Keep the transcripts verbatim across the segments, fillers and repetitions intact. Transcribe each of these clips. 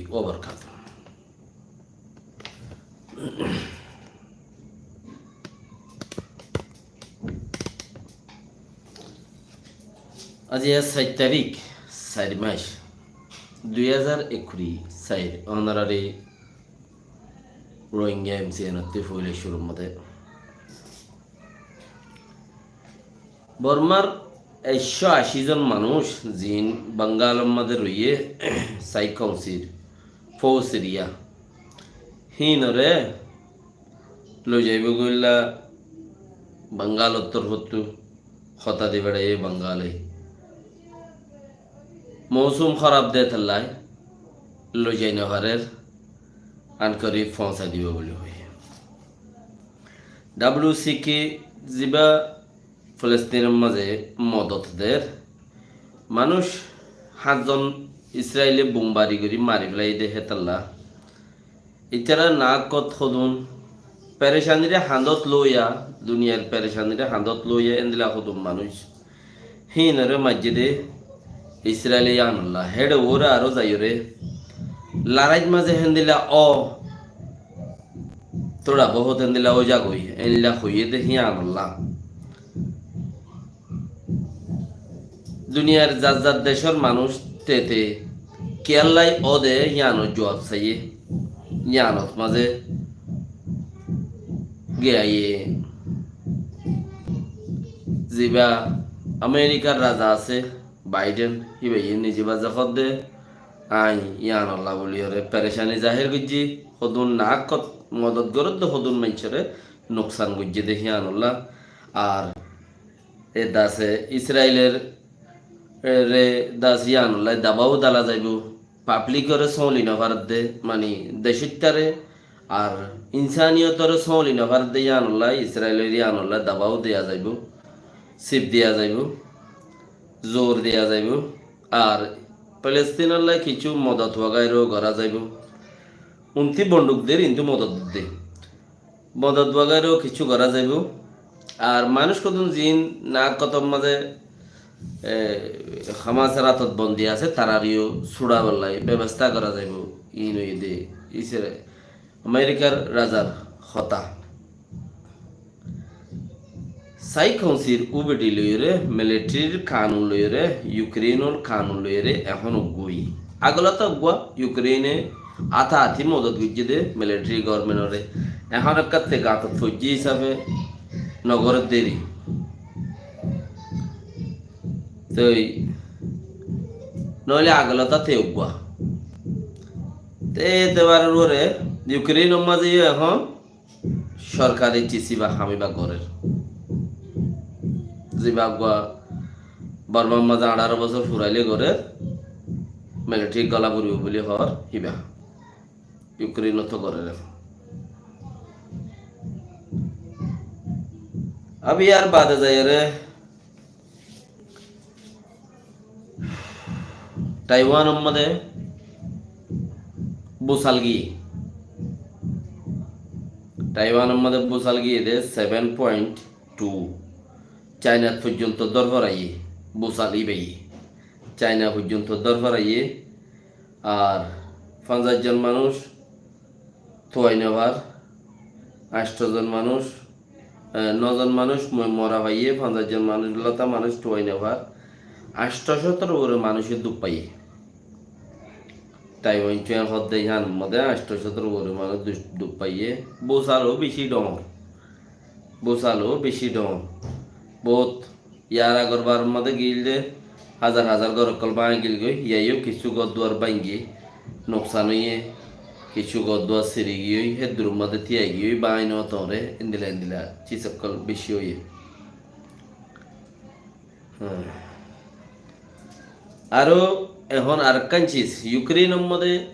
wabarakatuh. Aijja sair tarík, sair mac, dui házar ekkuri sair, honorary Rohingya M C N ottú foila cúrur mazé Bormar ekcó ací zon manúic ziín Bangalor mazé roiyé, Sai Kounsir fóuj Siriya, híinoré loizaibóu goilla Bangalor torfóttu hotá di beçaiyé Bangale. Mousum hóraf de tollá loizai nofarér, ankori foóñsai dibou buli hoiyé. W C K zibá Filistínor mazé modot der, manúic háñtzon Israile bumbari gorí mari félai de hétolla. Ítara naákkot hodún perecaniré hañdót loiya, duniyair perecaniré hañdót loiya, endila hodún manúic híinoré maijjé dé Israile yíanolla. Héçe uore aró zaiyoré laráit mazé héndila ó, tóra bohót héndila óizagoi, éilla hoiyé dé híanolla. Duniyair zar zar decór manúic tete kiyállai óde yíanor juab saiyé, yíanot mazé giyaiyé. Zibá Amerikar raza asé, Baiden, híbaye nize bazé hoódde, aññí yíanolla buli oré perecani zahér goijjí, hodún naákkot modot goródde hodún maincóre nuksan goijjé dé híanolla. Ar e dase Israilor, e, re das yíanolla dabáu dala zaibou, pablikoré sóñli nofaredde, mani decóittaré ar insaniyotoré sóñli nofaredde yíanolla Israilor yíanolla dabáu diya zaibou, sip diya zaibou, zur diya zaibou. Ar Filistinolla kissú modot wagairó gorá zaibou. Untí bonduk der, intú modot der. Modot wagairó kissú gorá zaibou. Ar manúic hodún ziín naákkotor mazé, e, Hamasor átot bondi asé, taráreó suçábolla bebosta gorá zaibou. Iín óiye dé Isra-, Amerikar razar hotá. Sai Kounsir ubedi loiyóre, militarir kanun loiyóre, Yukreinor kanun loiyóre ehón uggúa. Agolóta uggúa Yukreine átaáti modot goijjé dé militari gormentoré. Ehón ekkátte gañtot foijjé hísafe nogoré deri. Toi noóile agolóta te uggúa. Te etebaror uore Yukreinor mazé yó ehón sorkari cis ibá ham ibá gorér. Zibá uggúa Bormar mazé añçáro bosór furailé gorér, militari gola foribóu buli hoór híba. Yukreinot tó gorér ehón. Abi yar bade zaiyóre Taiwanor mazé busal giyé. Taiwanor mazé busal giyé dé seven point two. Chainat foijjonto dór foraiyé, busal íbaye. Chaina foijjonto dór foraiyé. Ar fonzaic zon manúic tuwai nofar, añctho zon manúic, e, no zon manúic mo-, mora faiyé, fonzaic zon manúic lóta manúic tuwai nofar, añctho cótor uore manúice duk faiyé. Taiwan cúen hoódde yían modé añctho cótor uore manúic du-, duk faiyé. Busalo bicí dhoóñr, busalo bicí dhoóñr. Bout Yar agor bar modé giyíl dé, házar házar gór ókkol báñgi giyíl goi, yíaiyó kissú gór duar báñgi, nuksan óiye, kissú gór duar siri giyói, héddur modé tíai giyói, báñgi no toóñre, endila endila cis ókkol bicí óiye. Há. Aró ehón arekkán cis, Yukreinor modé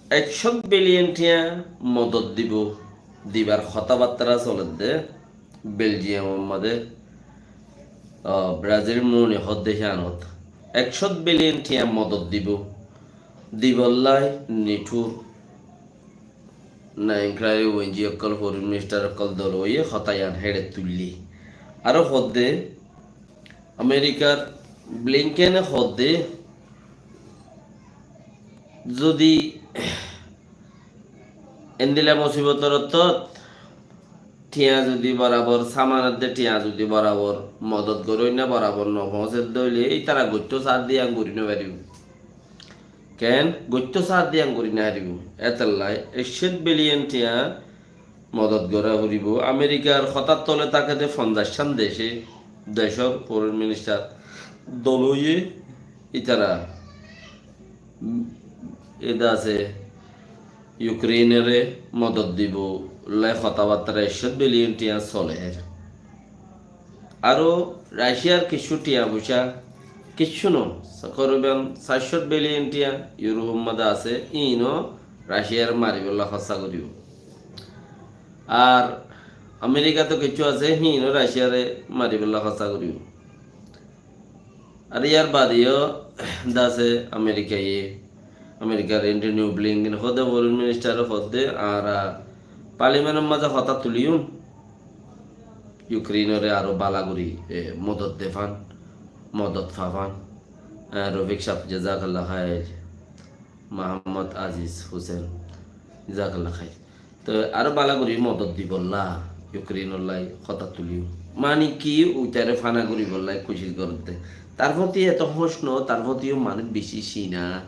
Ekcót biliyon thiañ modot dibou, dibar hotábattára soledde Beljiyamor modé, ah, Brazil muni hoddé híanot. Ekcót biliyon thiañ modot dibou, dibollái niṭur. Na inquiry O N G ókkol, foreign minister ókkol dol óiye hotá yián héçe tuillé. Aró hoddé Amerikar Blinkene hoddé, zodi Endilla musibotor ottót thiañ zudi borabor, saman edde thiañ zudi borabor modot goróinna, borabor no foóñsedde óile, ítara goittó saádde yián gorí no faribó. Ken? Goittó saádde yián gorí no faribó. Étolla ekcót biliyon thiañ modot gorá foribó. Amerikar hotár tole táke de fonzac cán dece, decór foreign minister dol óiye ítara, um, eda asé, Ukrainore modot dibo, lai hotábattára ekcót biliyon thiañ soler. Aró Raciar kiccú thiañ foicá, kiccú no, takriban sair cót biliyon thiañ Europe mazé asé, íino Raciare maribólla hóssa goríbo. Ar Amerika to kiccú asé, híino Raciare maribólla hóssa goríbo. Ar yar bade yó dase Amerikaye, Amerikar Antony Blinken hoódde, foreign minister hoódde, añára parliamentor mazé hotá tuliyum, Ukrainore aró bála gorí, e, modot de fán, modot fa fán. E, Rofik sáb, jazakallah khair. Muhammad Aziz Hussain, jazakallah khair. Toi aró bála gorí modot dibolla Ukrainolla hotá tuliyum. Mani ki, uitare fana goríbolla kucíc gorédde. Tar foti eto hóñs no, tar foti yó manúic beci cína.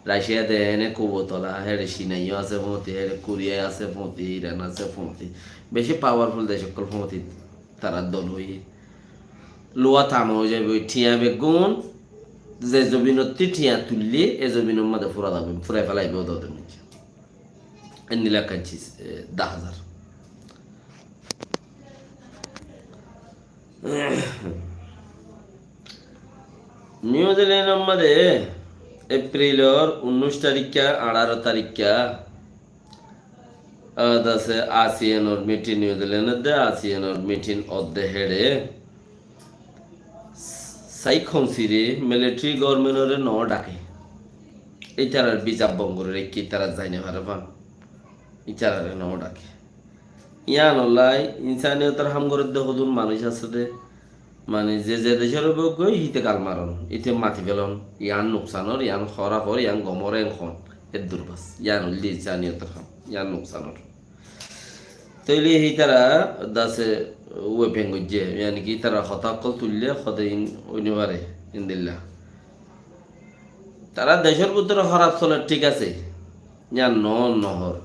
Racia de ene kuwot ola, héçe cína yó asé foti, héçe Koriya asé foti, Iran asé foti. Beci powerful dec ókkol foti tará dol óiye. Luwa tama ói zaiboi, thiañ beggún ze zobinottí thiañ tuille, e zobinor mazé fura zaibo, furai félaibo de. Endilla ekkán ciz, e, dahá zar. New Zealand or mazé April or unnúic tarikka, añçáro tarikka, a, dase ASEAN or meeting, New Zealand or de ASEAN or meeting ódde héçe. Sai kounsire military government ore no dhake. Ítarar visa bon gorí raikké, ítara zai no fare fán. Ítarare no dhake. Yián ollai insaniyotor ham gorédde hodún manúic asé de. Mani ze ze decór óibou goi, híte gal maron, íte mati felon. Yián nuksan or, yián hóraf or, yián gom or, en hon. Eddur bas. Yián óilde insaniyotor ham. Yián nuksan or. Tóile hítara dase weapon goijjé, yani ki ítara hotá ókkol tuille, hoté in ói no fare, endilla. Tará decór bútore hóraf soler, thík asé, yián no, no hoór.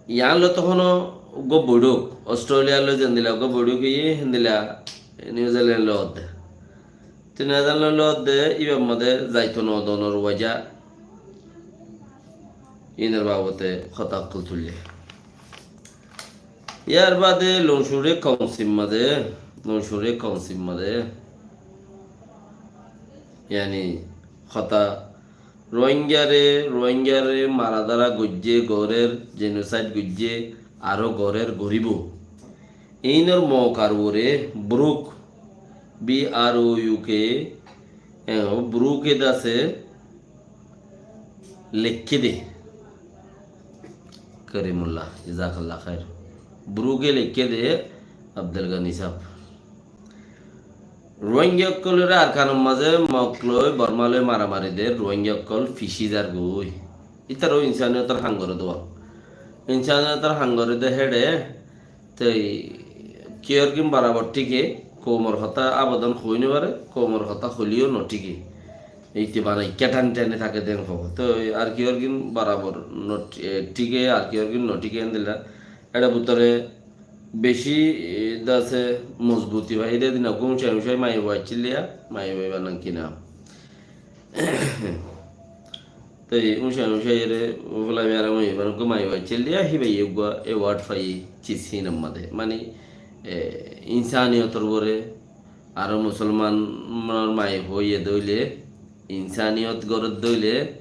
Yián loi to hono uggúa boiçók, Australia loi zendilla uggúa boiçók óiye, hendilla New Zealand loi ódde. Te New Zealand loi ódde, íbar mazé zaito no donor waja, inor babote hotá ókkol tuille. Yar bade Longshore Council mazé, Longshore Council mazé, yani, hotá Rohingyare, Rohingyare mara dara goijjé, gorer genocide goijjé, aró gorer goribo. Inor moukar uore Brook, B R O U K, e, Brook e dase leikké de. Karimullah, jazakallah khair. Brook e leikké de, Abdul Gani sáb. Rohingya ókkolore Arkanor mazé Mok loi, Borma loi maramari der Rohingya ókkol fisi zargoi. Ítaró insaniyotor ham gore de. Insaniyotor ham gore de héçe, toi kiyór gin borabor thíke, koumor hotá abodon hoi no fare, koumor hotá hoileyó no thíke. Íte bana ikká thani thani táke den hoó. Toi ar kiyór gin borabor no, e, thíke, ar kiyór gin no thíke endilla. Éçe bútore beci, e, dase mozbuti fai de dina gúm cai ucai maiya boi accíl diya, maiya boi banan ki nam. Toi ucai ucai ere fulai mera maiya boi banan gúm maiya boi accíl diya, híba ye uggúa award fai cis hín ammá de. Mani, e, insaniyotor uore, aró musolmanor maiya boi ye dóile, insaniyot gorer dóile,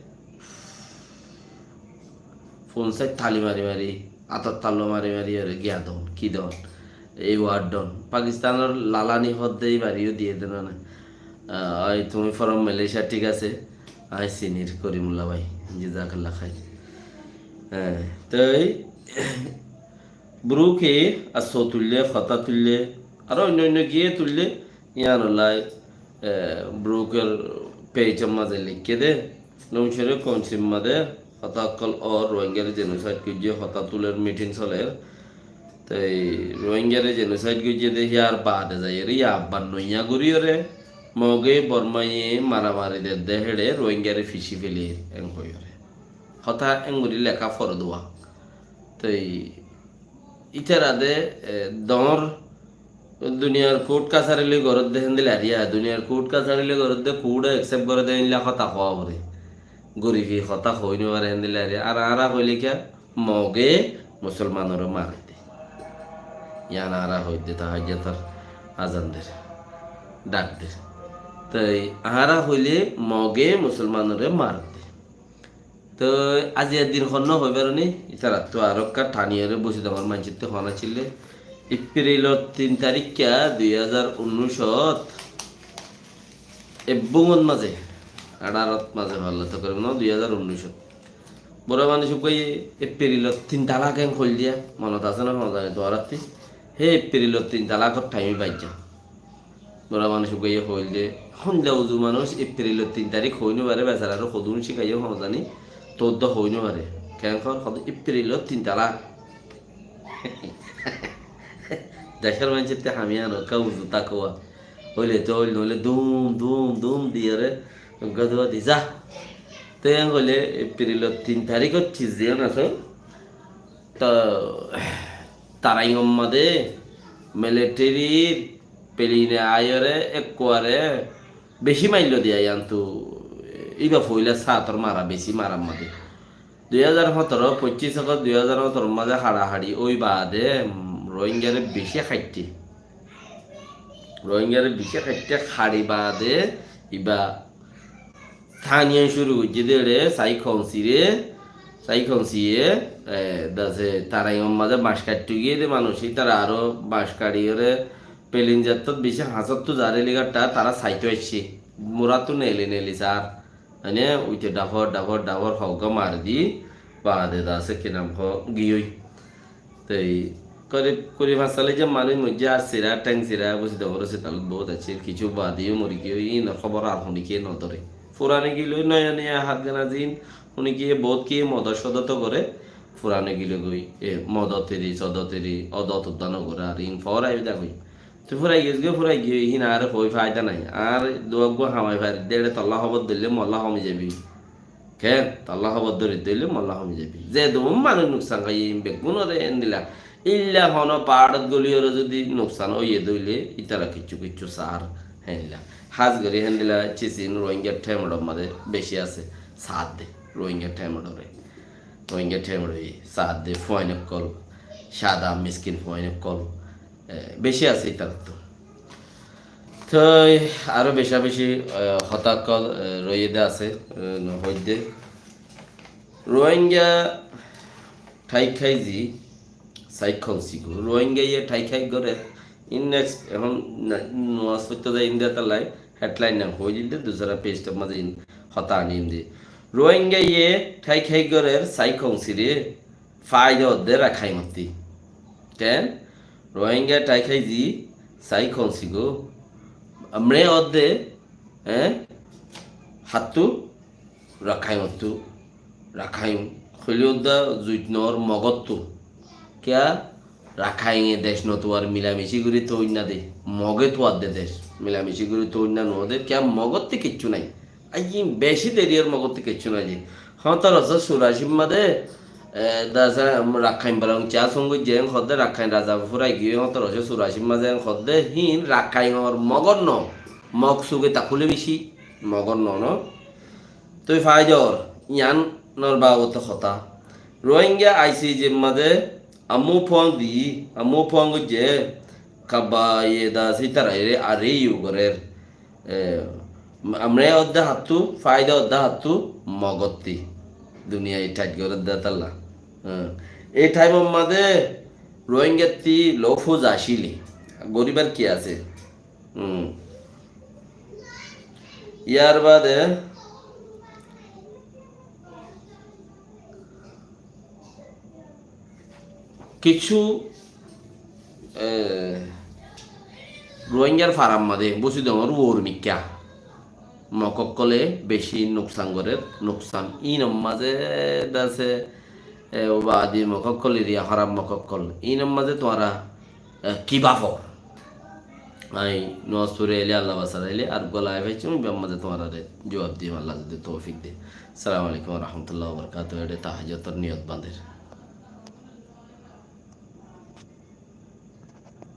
fon sai tali mari mari, ator tallo mari mari ore giya don, ki don, award don. Pakistanor lalani hodde ibare yó diye de nane. Ah, oi tumi from Malaysia, thík asé. Añí sinir Karimullah bái, jazakallah khair. Eh, toi Brook e asó tuille, hotá tuille, aró oinno oinno giye tuille, yián ollai, eh, Brook or page or mazé leikké de, Longshore Council mazé hotá ókkol ór, Rohingyare jenosaid goijjé, hotá tuler, mitin soler. Toi Rohingyare jenosaid goijjé de, híyar baade zaiyóre, yá abbar noiya goríyore, Moge Bormaye maramari dedde héçe Rohingyare ficí feler, en hoiyóre. Hotá en gorí leká fore dua. Toi ítara de, e, doñr duniyar kurt kasari loi goródde héndilla ar yá, duniyar kurt kasari loi goródde, kurte eksep goré de, héndilla hotá hoó fore. Goribi hotá hoi no fare héndilla ar yá. Ar añára hoile kiya, Moge musolmanore mare de. Yián añára hoidde, tahajjutor azan der, dhak der. Toi añára hoile Moge musolmanore mare de. Toi aijjar din honnúa hoi faronné, ítarattú aró ekká taniyóre Busidongor maincóttu hon accíl de, Epril tin taríkka dui házar unnúicot, ebbúngot mazé, añçárot mazé hoólla tokoribon, dui házar unnúicot. Bura manúic uggúaye Epril tin talak en hoil diya, monot asé né, hon zani tuáñrattú. Hé Epril tin talakor thaim baijja. Bura manúic uggúaye hoil de, hondilla uzu manúic, Epril tin tarík hoi no fare, besarare hodún cíkaiyé hon zani, toddá hoi no fare. Keén hoór, hoó de Epril tin talak. Decór maincóttu hamiyan ekká uzu tákuwa. Hoile to hoil, noile dum, dum, dum diyóre, uggúa dua di za. Te en hoile Epril tin taríkot ciz diyan asé. To Taraing ot mazé militerir peline aiyóre ekkuare beci maillo diya, yiántu íba foila sátor mara, beci marar mazé. Dui házar hóñtoro, foccíc August dui házar hóñtoro mazé haçahaçi ói baade, em, Rohingyare beci haitté. Rohingyare beci haitté, haçi baade íba taniyan cúru goijjé de re, Sai Khon Si re, Sai Khon Si ye, e, dase Taraing ot mazé bañc kaitto giyé de manúic, ítara aró bañc kaçiyóre pelin zattót beci hañsóttu zar, e ligatta tará saitó aiccé. Muráttu neli neli sar. Mane uite dhafor, dhafor, dhafor hoggúa mari di, baade dase ki nam hoó giyói. Toi korib kuri fañs sallíc zon manúic moijjé, ar sira, theng sira, Busidongor hospitalot bout accíl, kissú baade yó mori giyói, inor hóbor ar hone kiyé no dóre. Furane gilói noya noya hátgana zin, hone kiyé bout kiyé modot sodot goré, furane gilói goi, e, modot eri, sodot eri, odot uddá no goré, ar in fóra aibá dagói. Te furai giyé, furai giyé, hín ar hoi faida nai. Ar dua gua hamai fari de re, tolla hóbor dóille molla homi zaibi. Ken? Tolla hóbor dóri dóille molla homi zaibi. Ze dum manúic nuksan haiye, hín beggúnore endilla. Illa hono paharot goli ore zodi nuksan oiye dóille, ítara kissú kissú sar, héndilla. Hás gori héndilla cisin Rohingya thaimor mazé beci asé, sar de, Rohingya thaimor ore. Rohingya thaimor ore sar de, fuain okkol, sada miskin fuain okkol. E, beci asé ítarattú. Toi aró beca beci, e, hotá okkol, e, roiyé de asé, e, no hoidde. Rohingya thaik háizi Sai Khon Si gó. Rohingya ye thaik hái gorer. In next, ehón na-, nuas foitto zai inde talai, headline nan hoi dinde, dusra page tor mazé in hotá ani inde. Rohingya ye thaik hái gorer Sai Khon Si re, faida odde Rakhain ottí. Ken? Rohingya thaik háizi Sai Khon Si gó. Amre odde, eh? Hattú Rakhain ottú. Rakhain hoile odda zuit nor Mogottu. Kiya? Rakhain e dec no tuar, milamici gori toinna de. Moge tuar de dec. Milamici gori toinna no de. Kiya? Mogotte kissú nai. Aijja beci deriyar Mogotte kessú nai de. Hóñtorocó suracir mazé, e, dasa Rakkain Barong Cá Song goijjé en hodde, Rakkain raza furai giyé hóñtorocó suracir mazé en hodde, hín Rakkainor Mogor no, Mog suge ta kule beci, Mogor no, no? Tui fai dor, iyanor babote hotá. Rohingya I C J mazé Amu Fuang di, Amu Fuang goijjé, kabba iye dasa ítara ere are iyu gorer. E, amre odde hattú, faida odde hattú, Mogottí. Duniyai thait goredde talla. E, ei thaimor mazé Rohingyatti lofuz acíle. Goribar ki asé? Hmm. Yar bade kissú, e, Rohingyar farar mazé, Busidongor uor mikká. mok ókkole beci nuksan gorér, nuksan. Ínor mazé de asé, e, ubadi mok ókkol, eriya hóraf mok ókkol. Ínor mazé tuáñra, e, ki báfo? Añí nomaz fori aile, Allah basai raikle, ar uggwá live aiccúm, ibár mazé tuáñrare juab dim, Allah zodi toufik de. Assalamu alaikum wa rahmatullahi wa barakatuhu. Ede tahajjutor niyot bañder.